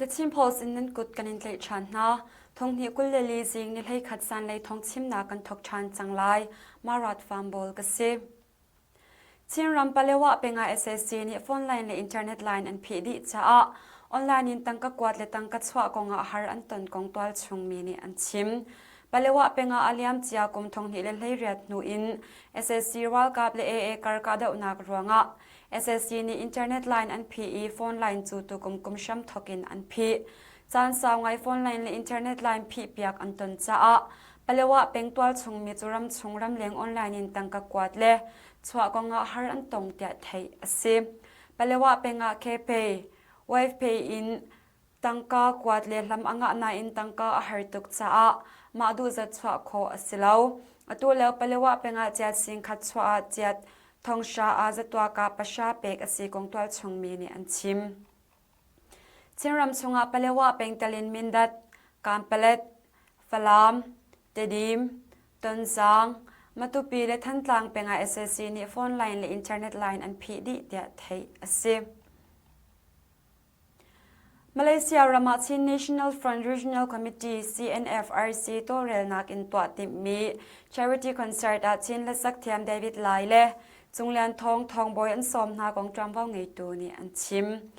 The Chin Post in nan kut kan in tlaih ṭhan hna. Thonghnih 22 zing ni 11 zanlei thawng chimnak kan thawk ṭhan cang lai. Marat Farm ka si. Chinram Palewa peng ah sac nih phone line le internet line an phih dih caah online in tangka kuat le tangka chuah kong ah har an ton kong tualchung mi nih an chim. Palewa peng ah a liamcia kum 2018 hnu in sac ralkap le AA kar kahdohnak ruangah sac nih internet line an phih i phone line cu tukum kum hramthawk in an phih. Caan sau ngai phone line le internet line phihpiak an ton caah Palewa peng tualchung mi cu ramchung ramleng online in tangka kuat le chuah kongah har an tong tiah theih a si. Palewa peng ah KPay, WavePay in tangka kuat le hlam a ngah nain tangka a har tuk caah mah duhzat chuah khawh a si lo. Atu lio Palewa peng ah ciat sing khat chuah ah ciat thonghra ah zatuaka pahra pek a si kong tualchung mi nih an chim. Chinram chungah Palewa peng tel in Mindat, Kanpalet, Falam, Tedim, Tonzang, Matupi le Thantlang peng ah sac nih phone line le internet line an phih dih tiah theih a si. Malaysia ram ah Chin National Front Regional Committee CNFRC tawlrelnak in tuah timhmi charity concert ah Chin hlasak thiam David Lai le Cung Lian Thawng Thawngbawi an sawm hna kong ṭuanvo ngeitu nih an chim.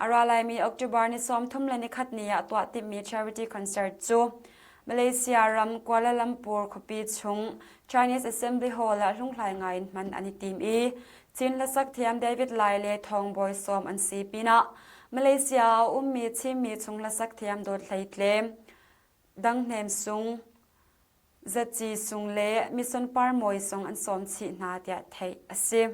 A ra laimi October ni 31 ni ah tuah timhmi charity concert cu Malaysia ram Kuala Lumpur khuapi chung Chinese Assembly Hall ah hlunghlai ngai in hman an i tim i Chin hlasak thiam David Lai le Thawng Bawi sawm an si pinah Malaysia ah a ummi Chinmi chung hlasak thiam Dawt Hlei Tlem, Dang Hnem Sung, Zaci Sung le Mission Par Mawi zong an sawm chih hna tiah theih a si.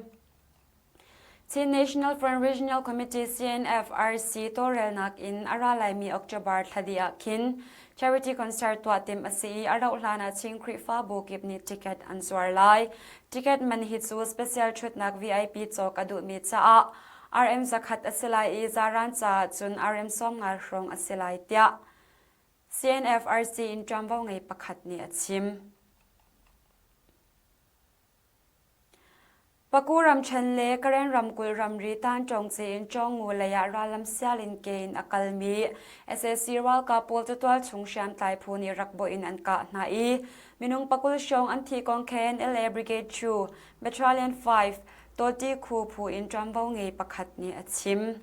Chin National Front Regional Committee CNFRC tawlrelnak in a ra laimi October thla dih ah khin charity concert tuah timh a si i a rauh hlan ah Chin Khrihfabu kip nih ticket an zuar lai. Ticket man hi cu special ṭhutnak VIP cawk a duhmi caah RM 100 a si lai i zaran caah cun RM 50 hrawng a si lai tiah CNFRC in ṭuanvo ngei pakhat nih a chim. Paku ramṭhen le Karen ramkulh ramri Tanṭawngci in Chawngngu lei ah rallam sial in ke in a kalmi sac ralkap pawl cu tualchung hriamtlai phu nih rak bawh in an kah hna i minung pakul hrawng an thih kong KNLA Brigade 2 Battalion 5 Tawti Khu phu in ṭuanvo ngei pakhat nih a chim.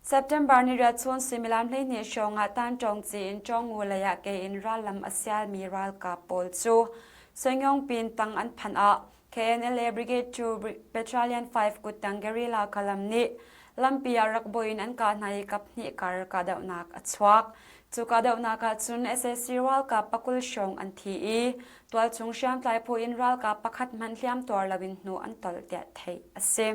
September ni riat chun suimilam 12 hrawng ah Tanṭawngci in Chawngngu lei ah ke in rallam a sialmi ralkap pawl cu Sonyongpin tang an phanh ah KNLA Brigade 2 Battalion 5 kuttang guerrilla kalam nih lampi ah rak bawh in an kah hna i kaphnih kar kahdohnak a chuak. Cu kahdohnak ah cun sac ralkap pakul hrawng an thi i tualchung hriamtlai phu in ralkap pakhat hmanh hliamtuar loin hnu an tolh tiah theih a si.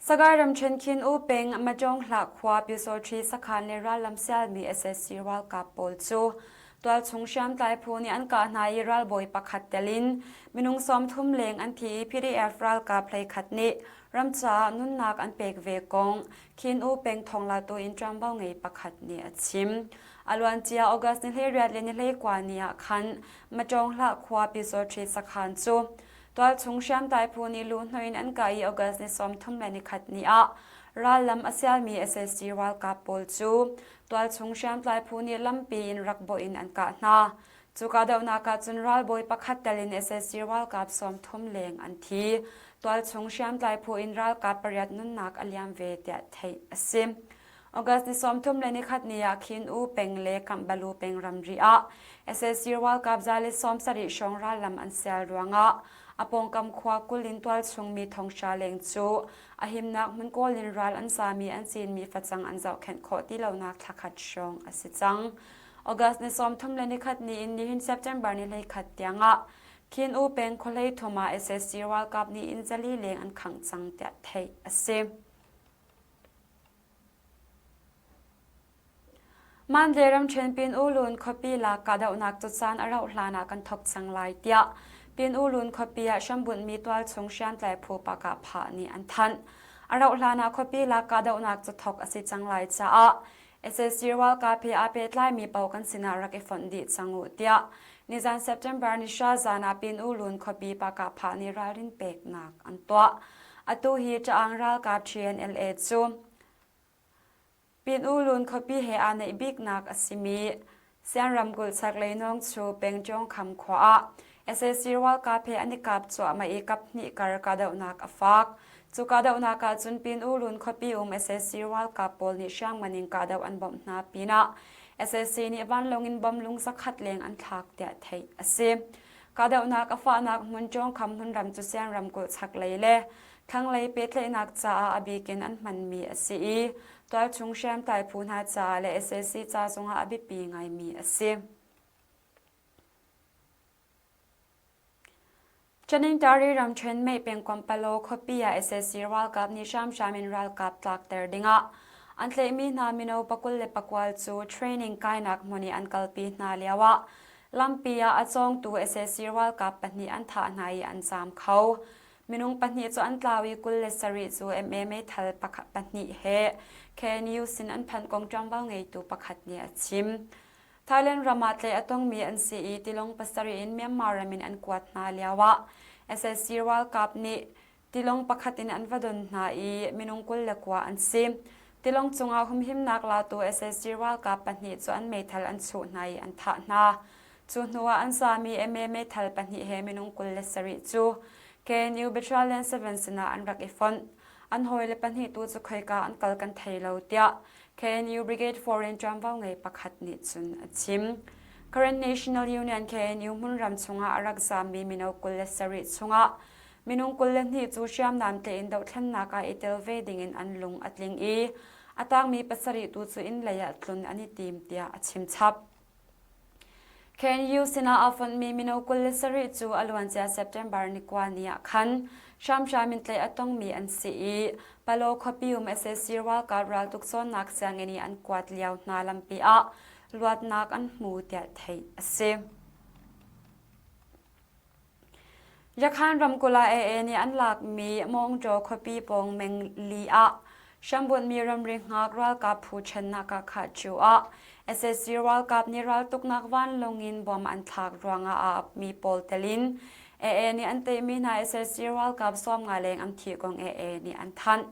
Sagaing ramṭhen Khin U peng Majong-hlah khua Pyusawṭhi sakhan le rallam sialmi sac ralkap pawl cu tualchung hriamtlai phu nih an kah hna i ralbawi pakhat tel in minung 30 leng an thi i PDF ralkap 11 nih ram caah nunnak an pek ve kong Khin U peng thawnglatu in ṭuanvo ngei pakhat nih a chim. A luancia August ni 18 le ni 19 ni ah khan Majong-hlah khua Pyusawṭhi sakhan cu Tualchung hriamtlai phu nih luhhnawh in an kah i August ni 31 ni ah rallam a sialmi sac ralkap pawl cu tualchung hriamtlai phu nih lampi in rak bawh in an kah hna. Cu kahdohnak ah cun ralbawi pakhat tel in sac ralkap 30 leng an thi. Tualchung hriamtlai phu in ralkap pariat nunnak a liam ve tiah theih a si. August ni 31 ni ah Khin U peng le Kamhbalu peng ramri ah sac ralkap 170 hrawng rallam an sial ruangah a pawngkam khua 20 in tualchung mi thonghra leng cu a himnak hmun kawl in ral an zami an cinmi facang an zohkhenh khawh ti lonak thlakhat hrawng a si cang. August ni 31 ni in nihin September ni 21 tiangah Khin U peng khuahlei thum ah sac ralkap nih inn zali leng an khangh cang tiah theih a si. Mandalay ramṭhen Pin U Lun khuapi lak kahdohnak cu caan a rauh hlan ah kan thawk cang lai tiah Pin U Lun khuapi ah hrambunhmi tualchung hriamtlai phu pakah phah nih an thanh. A rauh hlan ah khuapi lak kahdohnak cu thawk a si cang lai caah sac ralkap he aa pehtlaimi paoh kan sinah rak i fonh dih cang u tiah nizan September ni hra zan ah Pin U Lun khuapi pakah phah nih ralrin peknak an tuah. Atu hi Ṭaang ralkap TNLA cu. Pin U Lun khuapi he aa naih biknak a simi Sian ramkulh chaklei Nawngchu peng Ṭawngkham khua ah sac ralkap he an i kap cuahmah i kaphnih kar kahdohnak a fak. Cu kahdohnak ah cun Pin U Lun khuapi um sac ralkap pawl nih hriamngan in kahdoh an bawmh hna pinah sac nih vanlawng in bomb lung zakhat leng an thlak tiah theih a si. Kahdohnak a fahnak hmun Ṭawngkham hmunram cu Sian ramkulh chaklei le thlanglei pehtlaihnak caah a bik in an hmanmi a si i tualchung hriamtlai phu hna caah le sac ca zongah a biapi ngaimi a si. Chanintari ramṭhen Mei pengkomh Palaw khuapi ah sac ralkap nih hramhram in ralkap tlakter dingah an tlaihmi hna mino pakul le pakua cu training kainak hmun i an kalpi hna lioah lampi ah a cawngtu sac ralkap pahnih an thah hna i an zaam kho. Minung pahnih cu an tlau i 27 cu MMA meithal pahnih he KNU sin an phanh kong ṭuanvo ngeitu pakhat nih a chim. Thailand ram ah tlaih a tongmi an si i tilawng pasarih in Myanmar ram in an kuat hna lioah sac ralkap nih tilawng pakhat in an va don hna i minung 29 an si. Tilawng cungah humhimnak latu sac ralkap pahnih cu an meithal an chuh hna i an thah hna. Cu hnuah an sami MMA meithal pahnih he minung 27 cu KNU Battalion 7 sinah an rak i fonh. An hawile pahnih tu cu khoika an kal kan thei lo tiah KNU Brigade Foreign ṭuanvo ngei pakhat nih cun a chim. Karen National Union KNU hmunram chungah a rak zaammi mino 27 chungah minung 22 cu hriamnam tein dohthlennak ah i tel ve dingin an lung a tling i a tangmi pasarih tu cu inn lei ah tlun an i tim tiah a chim chap. KNU sinah aa fonhmi mino 27 cu a luancia September ni kua ni ah khan hramhram in tlaih a tongmi an si i Palaw khuapi um sac ralkap raltuk cawnnak sianginn i an kuat lio hna lampi ah luatnak an hmu tiah theih a si. Yakhan ramkulh ah AA nih an lakmi Mawngṭaw khuapi pawng Mengli ah hrambunhmi ramri hngak ralkap phu ṭhennak ah khahṭio ah sac ralkap nih raltuknak vanlawng in bom an thlak ruangah aa apmi pawl tel in AA nih an teihmi hna sac ralkap 50 leng an thih kong AA nih an thanh.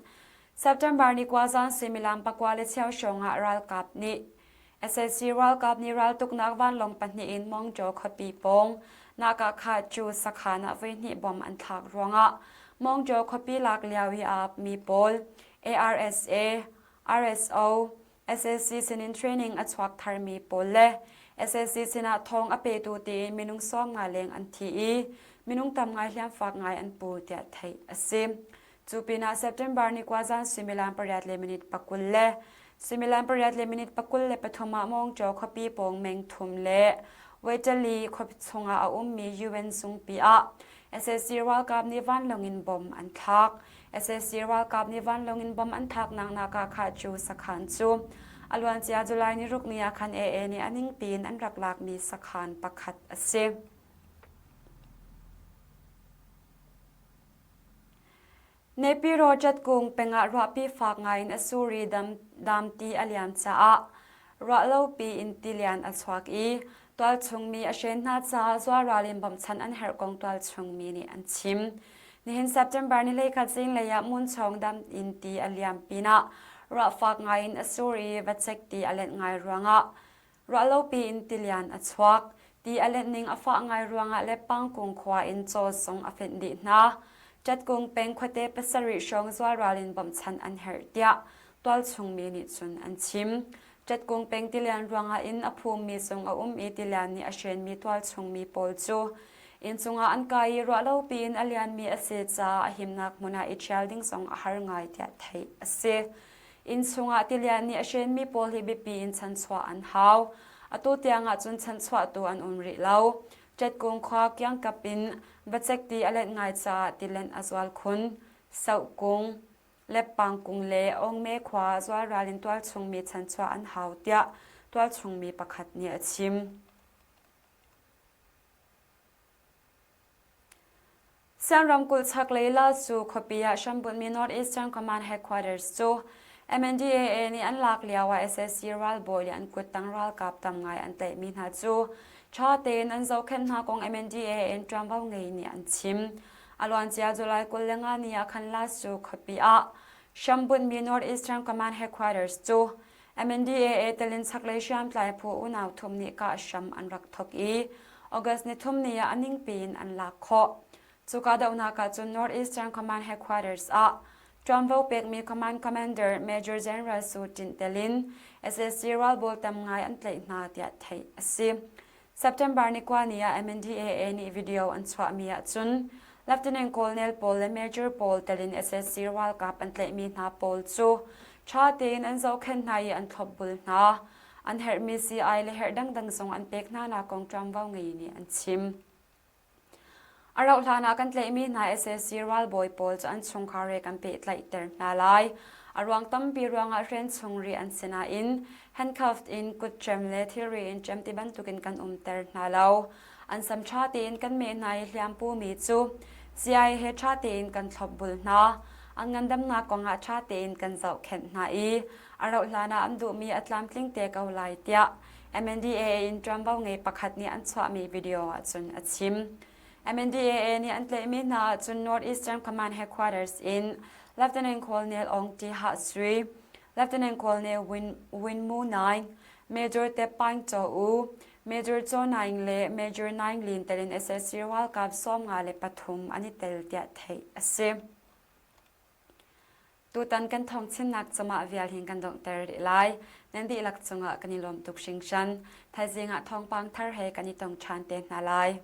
September ni kua zan suimilam pakua le cheu hrawng ah ralkap nih Sac ralkap nih raltuknak vanlawng pahnih in Mawngṭaw khuapi pawng Nakakha cu sakhan ah voihnih bom an thlak ruangah Mawngṭaw khuapi lak lio i aa apmi pawl ARSA, RSO, sac sinin training a chuak tharmi pawl le sac sinah thawng a petu tiin minung 50 leng an thi i minung tam ngai hliamfak ngai an pu tiah theih a si. Cu pinah September ni kua zan suimilam pariat le minute pakul le suimilam pariat le minute pakul le pathum ah Mawngṭaw khuapi pawng meng thum le Waitali khuapi chungah a ummi UN zungpi ah sac ralkap nih vanlawng in bom an thlak. sac ralkap nih vanlawng in bom an thlaknak nakah cu sakhan cu a luancia July ni ruk ni ah khan AA nih a ningpi in an rak lakmi sakhan pakhat a si. Nepiro catkung pengah ruahpi fak ngaiin a sur i damti a liam caah ruahlopi in tilian a chuak i tualchung mi a hren hna caah zualral in bawmhchanh an herh kong tualchung mi nih an chim. Nihin September ni 11 zinglei ah Munchawng dam in ti a liam pinah ruah fak ngaiin a sur i vacek ti a lenh ngai ruangah Ruahlopi in tilian a chuak. Ti a lenh ning a fah ngai ruangah le Pangkung khua in caw zong a fenh dih hna. Ṭatkung peng khuate pasarih hrawng zualral in bawmhchanh an herh tiah tualchung mi nih cun an chim. Ṭatkung peng tilian ruangah inn a phummi zong a um i tilian nih a hrenmi tualchung mi pawl cu inn cungah an kai i ruahlopi in a lianmi a si caah a himnak hmun ah i ṭhial ding zong a har ngai tiah theih a si. Inn chungah tilian nih a hrenmi pawl hi biapi in chanchuah an hau. Atu tiang ahcun chanchuahtu an um rih lo. Ṭetkung khua kiangkap in vacek ti a lenh ngai caah tilenh a zual khun. Sohkung, Leppangkung le Ongme khua zualral in tualchungmi chanchuah an hau tiah tualchungmi pakhat nih a chim. Sian ramkulh chaklei Lasu khuapi ah hrambunhmi North Eastern Command Headquarters cu MNDAA nih an lak lio ah sac ralbawi le an kuttang ralkap tam ngai an tlaihmi hna cu ṭha tein an zohkhenh hna kong MNDAA in ṭuanvo ngei nih an chim. A luancia July 25 ni ah khan Lasu khuapi ah hrambunhmi North Eastern Command Headquarters cu. MNDAA telin chaklei hriamtlai phu unau thum nih kah hram an rak thawk i August nithum ni ah a ningpi in an lak khawh. Cu kahdohnak ah cun North Eastern Command Headquarters ah ṭuanvo pekmi Command Commander Major General Su Tint telin sac ralbawl tam ngai an tlaih hna tiah theih a si. September ni kua ni ah MNDAA nih video an chuahmi ahcun Lieutenant Colonel pawl le Major pawl telin sac ralkap an tlaihmi hna pawl cu ṭha tein an zohkhenh hna i an thlopbul hna. An herhmi sii-ai le herh dangdang zong an pek hna nak kong ṭuanvo ngei nih an chim. A rauhhlan ah kan tlaihmi hna sac ralbawi pawl cu an chungkhar he kan pehtlaihter hna lai. A ruang tampi ruangah hren chung ri an si nain handcuffed in kutṭem le thilri in ṭem ti bantukin kan umter hna lo. An sam ṭha tein kan meh hna i hliampumi cu CIA he ṭha tein kan thlopbul hna. An ngandamnak kongah ṭha tein kan zohkhenh hna i a rauhhlan ah an duhmi a tlamtling te ko lai tiah MNDAA in ṭuanvo ngei pakhat nih an chuahmi video ahcun a chim. MNDAA nih an tlaihmi hna ahcun North Eastern Command Headquarters in Lieutenant Colonel Aung Ti Ha Sui, Lieutenant Colonel Win, Win Mu Naing, Major Te Paing Cho U, Major Cho Naing le Major Naing Lin telin SSC ralkap 53 an i tel tiah theih a si. Tutan kan thawngchimnak cumah vial hin kan donghter rih lai. Nan dihlak cungah kan i lawm tuk hringhran. Thaizing ah thawngpang thar he kan i tong ṭhan te hna lai.